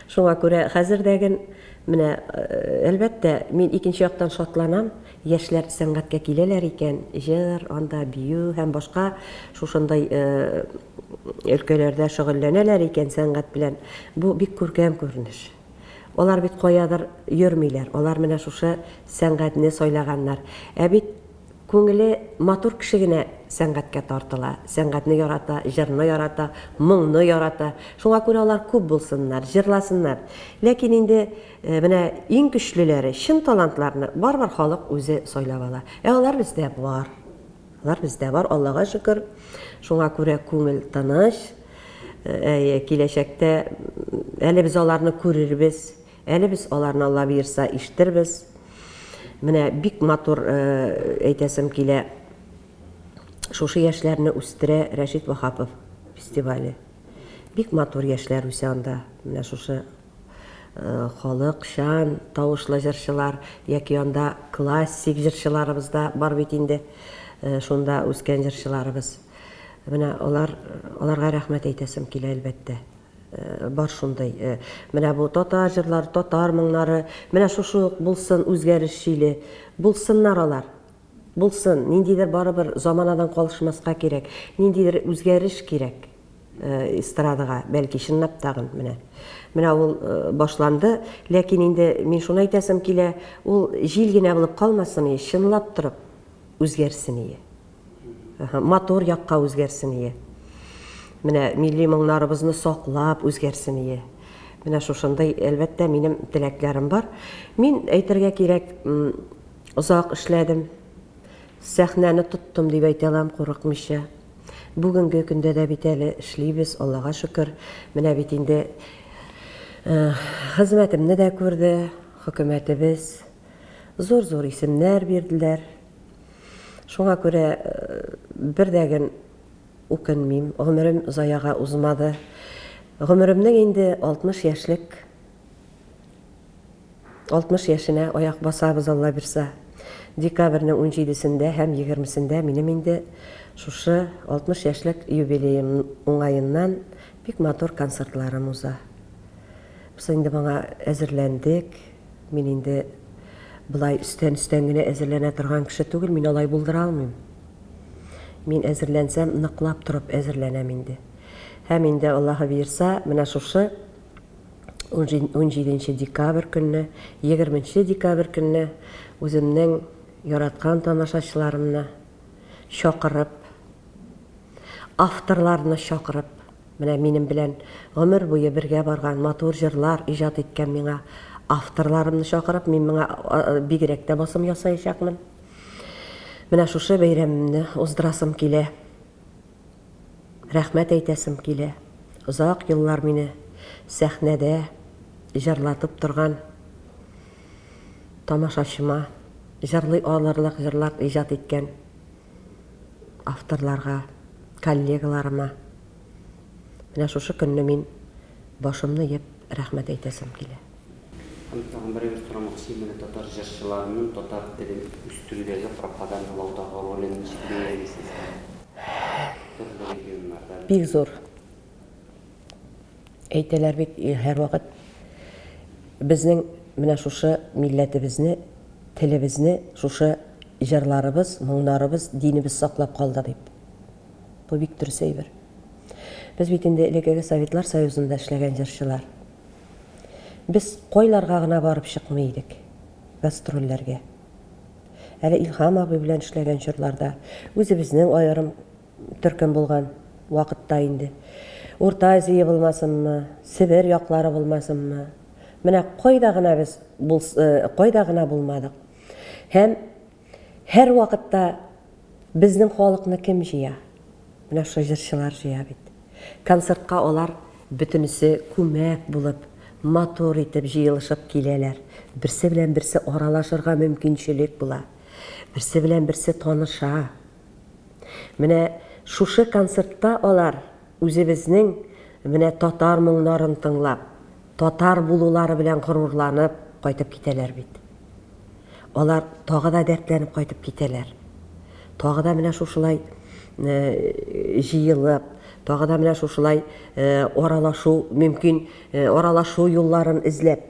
Шуңа күрә хәзер дә ген менә, әлбәттә, мин икенче яктан шатланам, яшьләр сәнгатькә киләләр икән, җыр, анда бию һәм башка шушындый өлкәләрдә шөгыльләнәләр икән сәнгать белән, бу бик күркәм күренеш. Алар бит каядыр йөрмиләр, алар менә шушы сәнгатьне сайлаганнар. Ә бит Күңеле матур кеше генә сәнгатькә тартыла, сәнгатьне ярата, җырны ярата, моңны ярата. Шуңа күрә алар күп булсыннар, җырласыннар. Ләкин инде менә иң көчлеләре, чын талантларны барыбер халык үзе сайлап ала. Ә алар бездә бар. Алар бездә бар, Аллага шөкер. Шуңа күрә күңел тыныч. Әйе, киләчәктә әле без аларны күрербез. Әле без аларны, Алла боерса, ишетербез. Менә бик матур әйтәсем килә, шушы яшьләрне үстерә Рәшит Ваһапов фестивале. Бик матур яшьләр үсә анда. Менә шушы халыкчан тавышлы җырчылар яки анда классик җырчыларыбыз да бар бит инде, шунда үскән җырчыларыбыз. Менә алар, аларга рәхмәт әйтәсем килә, әлбәттә. Бар шундый. Менә бу татар җырлары, татар моңнары, менә шушы ук булсын үзгәреш җиле. Булсыннар алар. Булсын. Ниндидер барыбер заманадан калышмаска кирәк. Ниндидер үзгәреш кирәк эстрадага, бәлки чынлап тагын менә. Менә ул башланды, ләкин инде мин шуны әйтәсем килә, ул җил генә булып калмасын, чынлап торып үзгәрсен ие. Матур якка үзгәрсен ие. Менә милли моңнарыбызны саклап үзгәрсен ие. Менә шушындый, әлбәттә, минем теләкләрем бар. Мин, әйтергә кирәк, озак эшләдем. Сәхнәне тоттым дип әйтә алам, курыкмыйча. Бүгенге көндә дә бит әле эшлибез, Аллага шөкер. Менә бит инде хезмәтемне дә күрде хөкүмәтебез. Зур-зур исемнәр бирделәр. Шуңа күрә бер дә гөн үкенмим, гомерем заяга узмады. Гомеремнең инде 60 яшьлек 60 яшенә аяк басабыз, Алла бирса. Декабрьнең унҗидесендә һәм егермесендә минем инде шушы 60 яшьлек юбилеем уңаеннан бик матур концертларым уза. Без инде моңа әзерләндек. Мин инде болай өстән-өстән генә әзерләнә торган кеше түгел, мин алай булдыра алмыйм. Мин әзерләнсәм, ныклап торып әзерләнәм инде. Һәм инде, Аллаһы боерса, менә шушы унҗиденче декабрь көнне, егерменче декабрь көнне үземнең яраткан тамашачыларымны чакырып, авторларны чакырып, менә минем белән гомер буе бергә барган, матур җырлар иҗат иткән миңа авторларымны чакырып, мин моңа бигрәк тә басым ясаячакмын. Менә шушы бәйрәмемне уздырасым килә. Рәхмәт әйтәсем килә. Озак еллар мине сәхнәдә җырлатып торган тамашачыма, җырлый алырлык җырлар иҗат иткән авторларга, коллегаларыма. Менә шушы көнне мин башымны иеп рәхмәт әйтәсем килә. Һәм тагын бер әйбер сорамакчы идем, менә татар җырчыларының татар телен үстерүдәге, пропагандалаудагы ролен ничек бәялисез? Төрле регионнарда. Бик зур. Әйтәләр бит, һәрвакыт безнең менә шушы милләтебезне, телебезне шушы җырларыбыз, моңнарыбыз, динебез саклап калды дип. Бу бик дөрес әйбер. Без бит инде элеккеге Советлар Союзында эшләгән җырчылар. Без кайларга гына барып чыкмый идек гастрольләргә. Әле Илһам абый белән эшләгән чорларда, үзебезнең аерым төркем булган вакытта инде. Урта Азия булмасынмы, Себер яклары булмасынмы. Менә кайда гына без кайда гына булмадык. Һәм һәрвакытта безнең халыкны кем җыя? Менә шул җырчылар җыя бит. Концертка алар бөтенесе күмәк булып, матур итеп җыелышып киләләр. Берсе белән берсе аралашырга мөмкинчелек була. Берсе белән берсе таныша. Менә шушы концертта алар үзебезнең менә татар моңнарын тыңлап, татар булулары белән горурланып кайтып китәләр бит. Алар тагы да дәртләнеп кайтып китәләр. Тагы да менә шушылай җыелып, тагы да менә шушылай аралашу мөмкин, аралашу юлларын эзләп,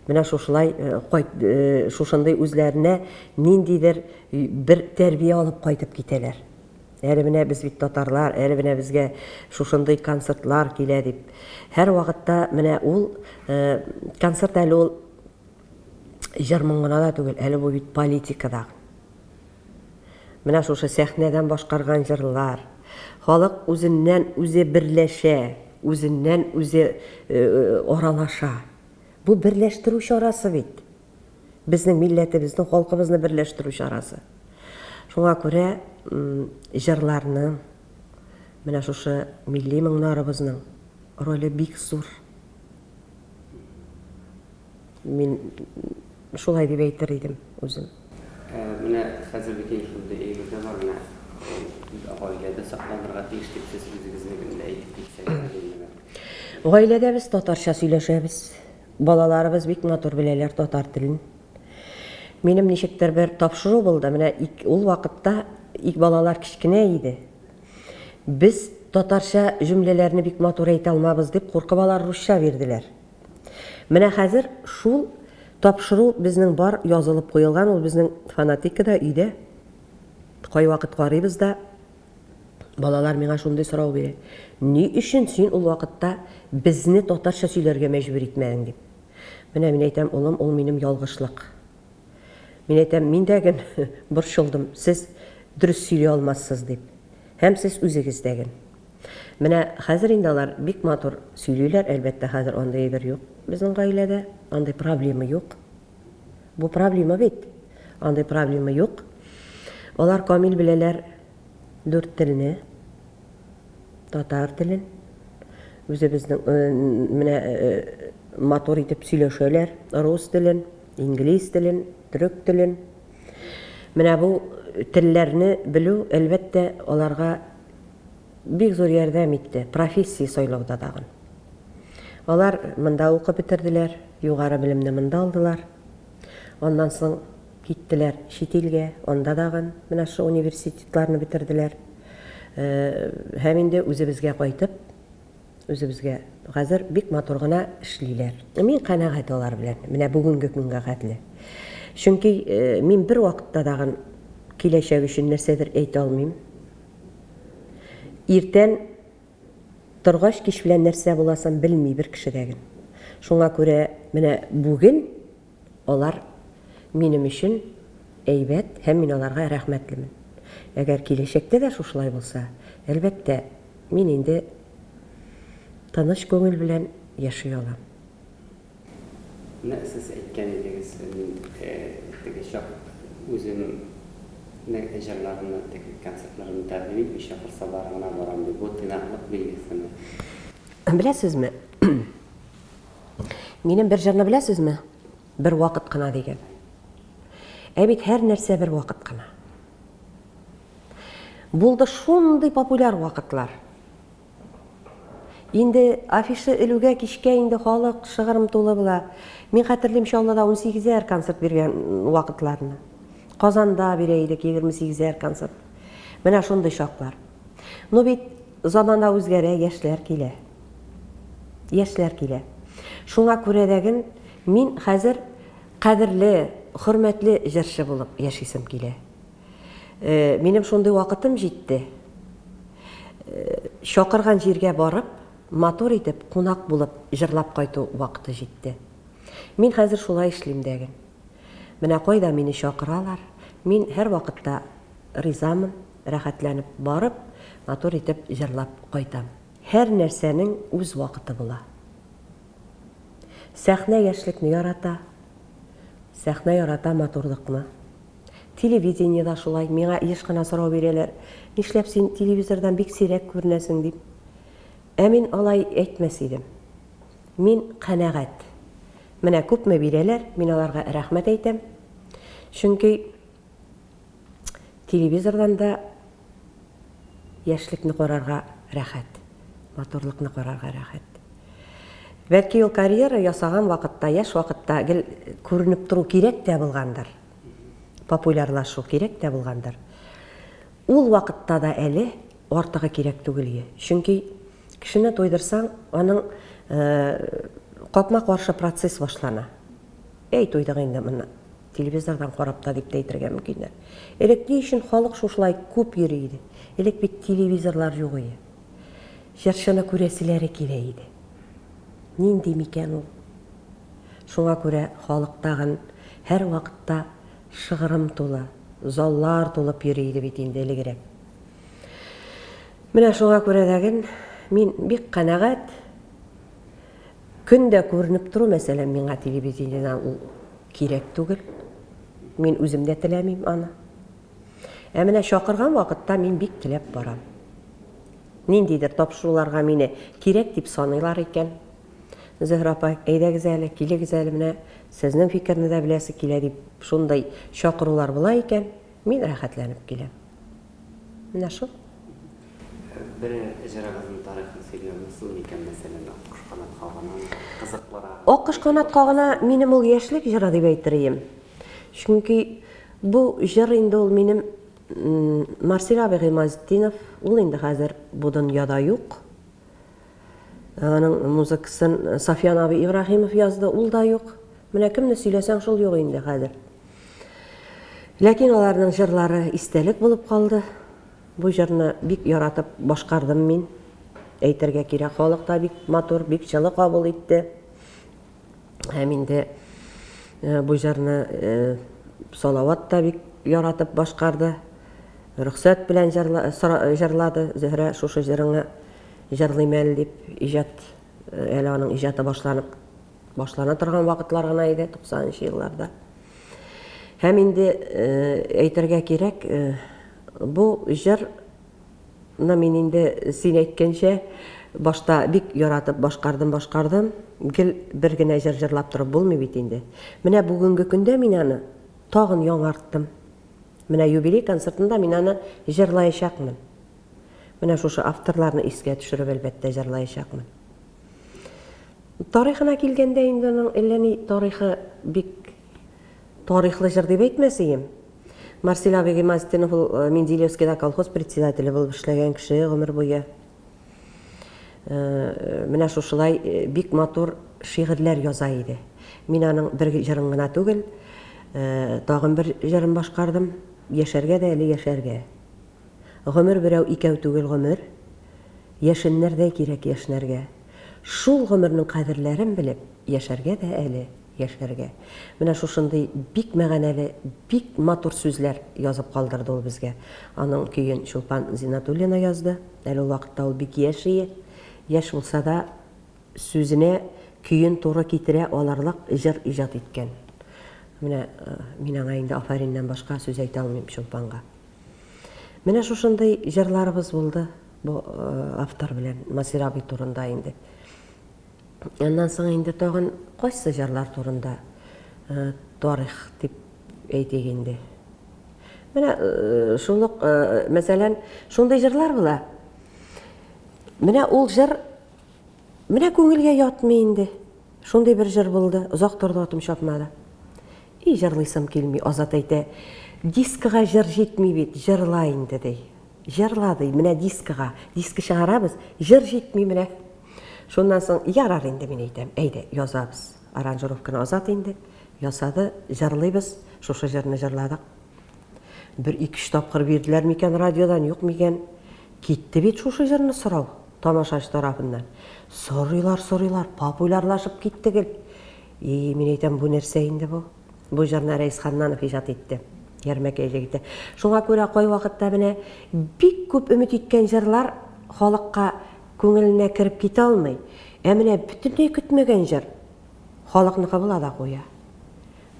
менә шушылай кайт, шушындый үзләренә ниндидер бер тәрбия алып кайтып китәләр. Әле менә без бит татарлар, әле менә безгә шушындый концертлар килә дип. Һәрвакытта менә ул концерт әле ул җыр-моң гына да түгел, әле бу бит политика да. Менә шушы сәхнәдән башкарган җырлар. Халык үзеннән үзе берләшә, үзеннән үзе аралаша. Бу берләштерү чарасы бит. Безнең милләтебезне, халкыбызны берләштерү чарасы. Шуңа күрә җырларның, менә шушы милли моңнарыбызның роле бик зур. Мин шулай дип әйтер идем үзем. Менә хәзер бит инде шундый әйбер дә бар, менә гаиләдә сакланырга тиеш дип сез үзегезнекен дә әйтеп китсәгез иде менә. Гаиләдә без татарча сөйләшәбез. Балаларыбыз бик матур беләләр татар телен. Минем ничектер бер тапшыру булды, менә ул вакытта ик балалар кечкенә иде. Без татарча җөмләләрне бик матур әйтә алмабыз дип куркып алар русча бирделәр. Менә хәзер шул тапшыру безнең бар, язылып куелган, ул безнең фонотекада, өйдә. Кайвакыт карыйбыз да, балалар миңа шундый сорау бирә. Ни өчен син ул вакытта безне татарча сөйләргә мәҗбүр итмәдең дип. Менә мин әйтәм, улым, ул минем ялгышлык. Мин әйтәм, мин дә ген борчылдым, сез дөрес сөйли алмассыз дип. Һәм сез үзегез дә ген. Менә хәзер инде алар бик матур сөйлиләр, әлбәттә, хәзер андый әйбер юк безнең гаиләдә, андый проблема юк. Бу проблема бит. Андый проблема юк. Алар камил беләләр дүрт телне, татар телен, үзебезнең менә матур итеп сөйләшәләр, рус телен, инглиз телен, төрек телен. Менә бу телләрне белү, әлбәттә, аларга бик зур ярдәм итте, профессия сайлауда тагын. Алар монда укып бетерделәр, югары белемне монда алдылар. Аннан соң киттеләр чит илгә, анда дагын менә шул университетларны бетерделәр. Һәм инде үзебезгә кайтып, үзебезгә хәзер бик матур гына эшлиләр. Мин канәгать алар белән, менә бүгенге көнгә хәтле. Чөнки мин бер вакытта дагын киләчәк өчен нәрсәдер әйтә алмыйм. Иртән торгач кич белән нәрсә буласын белми бер кеше дә ген. Шуңа күрә менә бүген алар минем өчен әйбәт һәм мин аларга рәхмәтлемен. Әгәр киләчәктә дә шушылай булса, әлбәттә, мин инде тыныч күңел белән яши алам. Менә сез әйткән идегез, мин теге чак үземнең җырларымны, теге концертларымны тәкъдим итми, чакырсалар гына барам дип. Бу тыйнаклык билгесеме? Беләсезме, минем бер җырны беләсезме? Бер вакыт кына дигән. Ә бит һәр нәрсә бер вакыт кына. Булды шундый популяр вакытлар. Инде афиша элүгә кичкә инде халык шыгрым тулы була. Мин хәтерлим Чаллыда унсигезәр концерт биргән вакытларны. Казанда бирә идек егерме сигезәр концерт. Менә шундый чаклар. Ну бит замана үзгәрә, яшьләр килә. Яшьләр килә. Шуңа күрә дә мин хәзер кадерле, хөрмәтле җырчы булып яшисем килә. Минем шундый вакытым җитте. Чакырган җиргә барып, матур итеп, кунак булып җырлап кайту вакыты җитте. Мин хәзер шулай эшлим дәген. Менә кайда мине чакыралар, мин һәрвакытта ризамын, рәхәтләнеп барып, матур итеп җырлап кайтам. Һәр нәрсәнең үз вакыты була. Сәхнә яшьлекне ярата, сәхнә ярата матурлыкны. Телевидениедә шулай, миңа еш кына сорау бирәләр, нишләп син телевизордан бик сирәк күренәсең дип. Ә мин алай әйтмәс идем. Мин канәгать. Менә күпме бирәләр, мин аларга рәхмәт әйтәм. Чөнки телевизордан да яшьлекне карарга рәхәт, матурлыкны карарга рәхәт. Бәлки ул карьера ясаган вакытта, яшь вакытта гел күренеп тору кирәк тә булгандыр. Популярлашу кирәк тә булгандыр. Ул вакытта да әле артыгы кирәк түгел иде. Чөнки кешене туйдырсаң, аның капма-каршы процесс башлана. Әй, туйдык инде моны телевизордан карап та дип тә әйтергә мөмкиннәр. Элек ни өчен халык шушылай күп йөри иде? Элек бит телевизорлар юк иде. Җырчыны күрәселәре килә иде. Нинди микән ул? Шуңа күрә халык тагын һәрвакытта шыгрым тулы, заллар тулып йөри иде бит инде элегрәк. Менә шуңа күрә дәген мин бик канәгать. Көн дә күренеп тору, мәсәлән, миңа телевидениедән ул кирәк түгел. Мин үзем дә теләмим аны. Ә менә чакырган вакытта мин бик теләп барам. Ниндидер тапшыруларга мине кирәк дип саныйлар икән. Зөһрә апа, әйдәгез әле, килегез әле, менә сезнең фикерне дә беләсе килә дип шундый чакырулар була икән, мин рәхәтләнеп киләм. Менә шул. Бер җырыгызның тарихын сөйли аласызмы микән, мәсәлән, Аккош канат кагына, кызыклырак? Аккош канат кагына минем ул яшьлек җыры дип әйтер идем. Чөнки бу җыр инде ул минем Марсель абый Гыймазетдинов, ул инде хәзер бу дөньяда юк. Аның музыкасын Сафьян абый Ибраһимов язды, ул да юк. Менә кемне сөйләсәң, шул юк инде хәзер. Ләкин аларның җырлары истәлек булып калды. Бу җырны бик яратып башкардым мин. Әйтергә кирәк, халык та бик матур, бик җылы кабул итте. Һәм инде бу җырны Салават та бик яратып башкарды. Рөхсәт белән җырлады. Зөһрә, шушы җырыңны Җырлыйм әле дип, иҗат, әле аның иҗаты башланып, башлана торган вакытлар гына иде, 90 нчы елларда. Һәм инде әйтергә кирәк, бу җыр ны мин инде син әйткәнчә, башта бик яратып башкардым, башкардым. Гел бер генә җыр җырлап торып булмый бит инде. Менә бүгенге көндә мин аны тагын яңарттым. Менә юбилей концертында мин аны җырлаячакмын. Менә шушы авторларны искә төшереп, әлбәттә, җырлаячакмын. Тарихына килгәндә инде аның әллә ни тарихы бик тарихлы җыр дип әйтмәс ием. Марсель абый Гыймазетдинов ул э, Менделеевскийда колхоз председателе булып эшләгән кеше гомер буе. Э, менә шушылай э, бик матур шигырьләр яза иде. Мин аның бер җырын гына түгел, тагын бер җырын башкардым. Яшәргә дә әле яшәргә. Гомер берәү икәү түгел гомер, Яшеннәрдәй кирәк яшьнәргә. Шул гомернең кадерләрен белеп, Яшәргә дә әле яшәргә. Менә шушындый бик мәганәле, бик матур сүзләр язып калдырды ул безгә. Аның көен Чулпан Зиннатуллина язды. Әле ул вакытта ул бик яшь ие. Яшь булса да, сүзенә көен туры китерә алырлык җыр иҗат иткән. Менә мин аңа инде афәриннән башка сүз әйтә алмыйм Чулпанга. Менә шушындый җырларыбыз булды бу автор белән, Насир абый турында инде. Аннан соң инде тагын кайсы җырлар турында тарих дип әйтик инде. Менә шул ук, мәсәлән, шундый җырлар була. Менә ул җыр менә күңелгә ятмый инде. Шундый бер җыр булды, озак торды атым чапмады. И җырлыйсым килми, Азат әйтә, дискыга җыр җитми бит, җырла инде, ди. Җырла, ди, менә дискыга, диска чыгарабыз, җыр җитми менә. Шуннан соң, ярар инде, мин әйтәм, әйдә, язабыз. Аранжировканы Азат инде ясады, җырлыйбыз, шушы җырны җырладык. Бер ике-өч тапкыр бирделәр микән радиодан, юк микән? Китте бит шушы җырны сорау тамашачы тарафыннан. Сорыйлар, сорыйлар, популярлашып китте гел. И, мин әйтәм, бу нәрсә инде бу? Бу җырны Рәис Ханнанов иҗат итте. Ярмәкәй җегете. Шуңа күрә кайвакытта менә бик күп өмет иткән җырлар халыкка күңеленә кереп китә алмый. Ә менә бөтенләй көтмәгән җыр халыкныкы була да куя.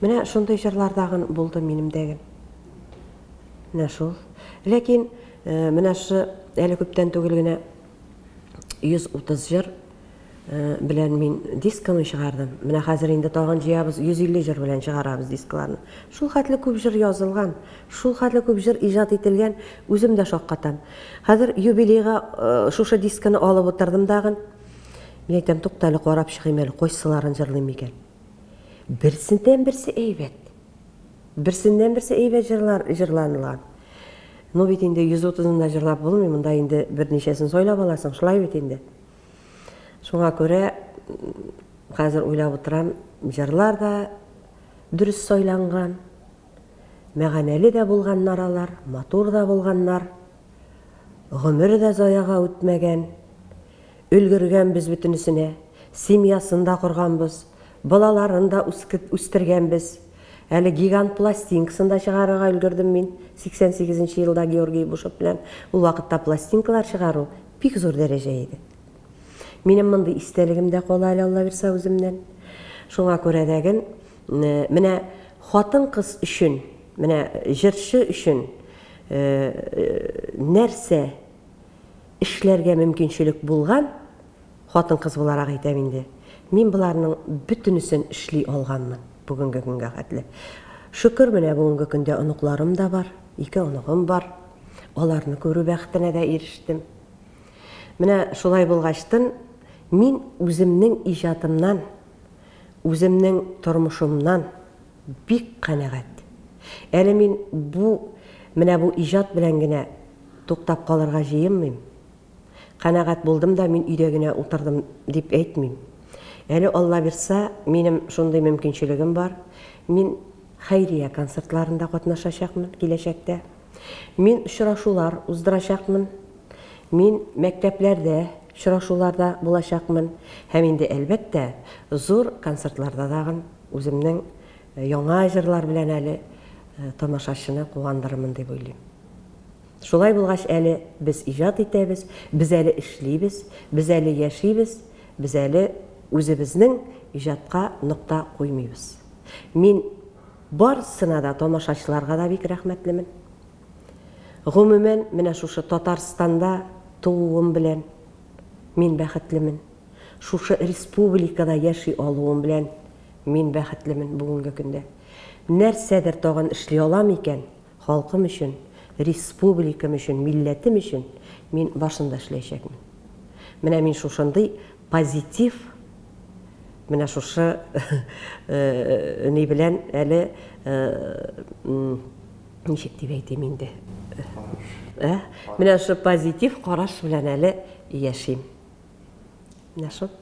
Менә шундый җырлар тагын булды минем дәген. Менә шул. Ләкин менә шы әле күптән түгел генә 130 җыр белән мин дисканы чыгардым. Менә хәзер инде тагын җыябыз, 150 җыр белән чыгарабыз дискларны. Шул хәтле күп җыр язылган, шул хәтле күп җыр иҗат ителгән, үзем дә шаккатам. Хәзер юбилейга шушы дисканы алып утырдым тагын. Мин әйтәм, тукта әле карап чыгыйм әле, кайсыларын җырлыйм икән. Берсеннән-берсе әйбәт. Берсеннән-берсе әйбәт җырлар җырланылган. Ну бит инде 130-ын да җырлап булмый, монда инде берничәсен сайлап аласың, шулай бит инде. Шуңа күрә хәзер уйлап утырам, җырлар да дөрес сайланган, мәгънәле дә булганнар алар, матур да булганнар. Гомер дә заяга үтмәгән. Өлгергәнбез бөтенесенә. Семьясын да корганбыз, балаларын да үстергәнбез. Әле гигант пластинкасын да чыгарырга өлгердем мин 88 нче елда Георгий Ибушев белән. Ул вакытта пластинкалар чыгару бик зур дәрәҗә иде. Минем мондый истәлегем дә кала әле, Алла бирса, үземнән. Шуңа күрә дәген менә хатын-кыз өчен, менә җырчы өчен нәрсә эшләргә мөмкинчелек булган, хатын-кыз буларак әйтәм инде, мин боларның бөтенесен эшли алганмын бүгенге көнгә хәтле. Шөкер, менә бүгенге көндә оныкларым да бар, ике оныгым бар. Аларны күрү бәхетенә дә ирештем. Менә шулай булгачтын, мин үземнең иҗатымнан, үземнең тормышымнан бик канәгать. Әле мин бу, менә бу иҗат белән генә туктап калырга җыенмыйм. Канәгать булдым да мин өйдә генә утырдым дип әйтмим. Әле Алла бирса, минем шундый мөмкинчелегем бар, мин хәйрия концертларында катнашачакмын киләчәктә. Мин очрашулар уздырачакмын. Мин мәктәпләрдә очрашуларда булачакмын. Һәм инде, әлбәттә, зур концертларда тагын үземнең яңа җырлар белән әле тамашачыны куандырырмын дип уйлыйм. Шулай булгач, әле без иҗат итәбез, без әле эшлибез, без әле яшибез, без әле үзебезнең иҗатка нокта куймыйбыз. Мин барысына да, тамашачыларга да бик рәхмәтлемен. Гомумән, менә шушы Татарстанда тууым белән мин бәхетлемен. Шушы республикада яши алуым белән мин бәхетлемен бүгенге көндә. Нәрсәдер тагын эшли алам икән, халкым өчен, республикам өчен, милләтем өчен мин барсын да эшләячәкмен. Менә мин шушындый позитив, менә шушы ни белән әле ничек дип әйтим инде? Ә? Менә шушы позитив караш белән әле яшим. Менә шул.